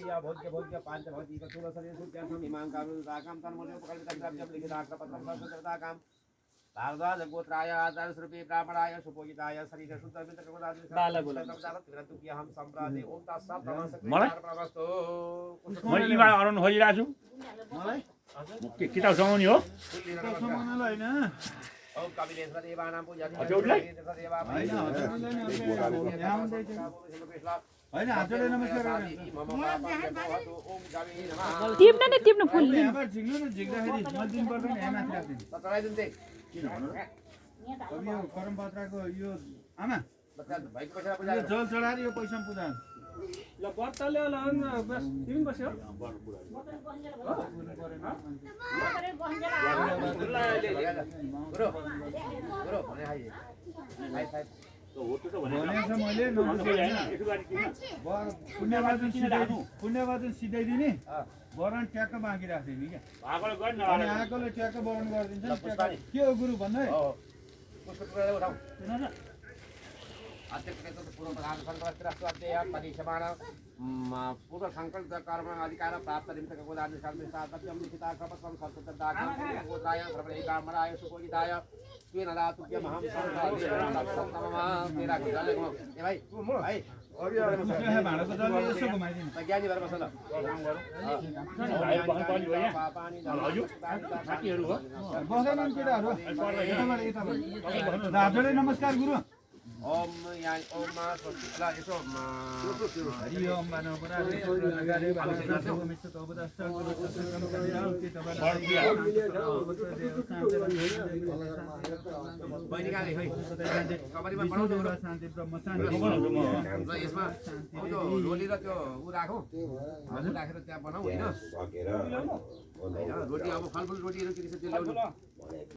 या भोग्य भोग्य पांच भवती कथुर शरीर सुज्ञान समिमां कारुदाकाम तन्मूल्य उपकल्पितं द्रव्यं लिखिताक्षरपत्रं प्रस्तुतदाकाम भारद्वाज गोत्राय आदर्शरूपे ब्राह्मणाय सुपूजिताय शरीर शुद्ध मित्रकुलादिं हम सम्प्रादे ओम तत्सत् नमस्तु मैले इबाट अराउन्ड खोजिरहेको छु मलाई किताब समाउने हो समाउनलाई हैन ओम कपिलेश्वर देवानां पूजादि हजुरलाई हैन हजुरले नमस्कार टिप्न नि टिप्न फुल यहाँबाट झिक्नु न झिक्दाखेरि मदिन पर्दैन यहाँ माथि राख्दिनु चढाइदिनु त्यही किन भन्नु अब यो करमपत्राको यो आमा भाइको पैसा पूजा यो जल चढाएर यो पैसा पूजा ल बत्ताले होला बस तिमी बस्यो गुरु गुरु भने हाइ हाइ हाइ भनेछ मैले पुण्यवाचन सिधाइदिने वरण ट्याक्क बाँकी राख्दिने क्या अनि आएकोले ट्याक्क वरण गरिदिन्छ के हो गुरु भन्दै उसको टुक्रा उठाऊ अध्यक्ष पूर्व प्रधान संघ परिसमान पूर्व संकल्प कर्म अधिकार प्राप्त निमित्त गोदान साधव्यम लिखिताक्षरपत्रं संस्कृतदाकाम गोत्राय ब्राह्मणाय सुपूजिताय स्वेन दातुभ्यं अहं संस्कृतममा तेरा गुजरले ए भाइ भाइ भाँडाको जलले यसो घुमाइदिनु ज्ञानी भएर बस ल बसेनन् केटाहरू हजुरले नमस्कार गुरु ओम यानी ओम मा स्वस्ति ला यसो हरि ओम मानव पराले नगारे भाषा मिश्र तोबदस्ता गुरु सत्संग कलिराम के तबला बहिनी गाले है कबरीमा बनाउँछु गुरु शान्ति ब्रह्म शान्ति ल यसमा त्यो रोली र त्यो उ राखौ हजुर राखेर त्यहाँ बनाऊ हैन रोटी अब फलफुल रोटीहरु के छ त्यो ल्याउनु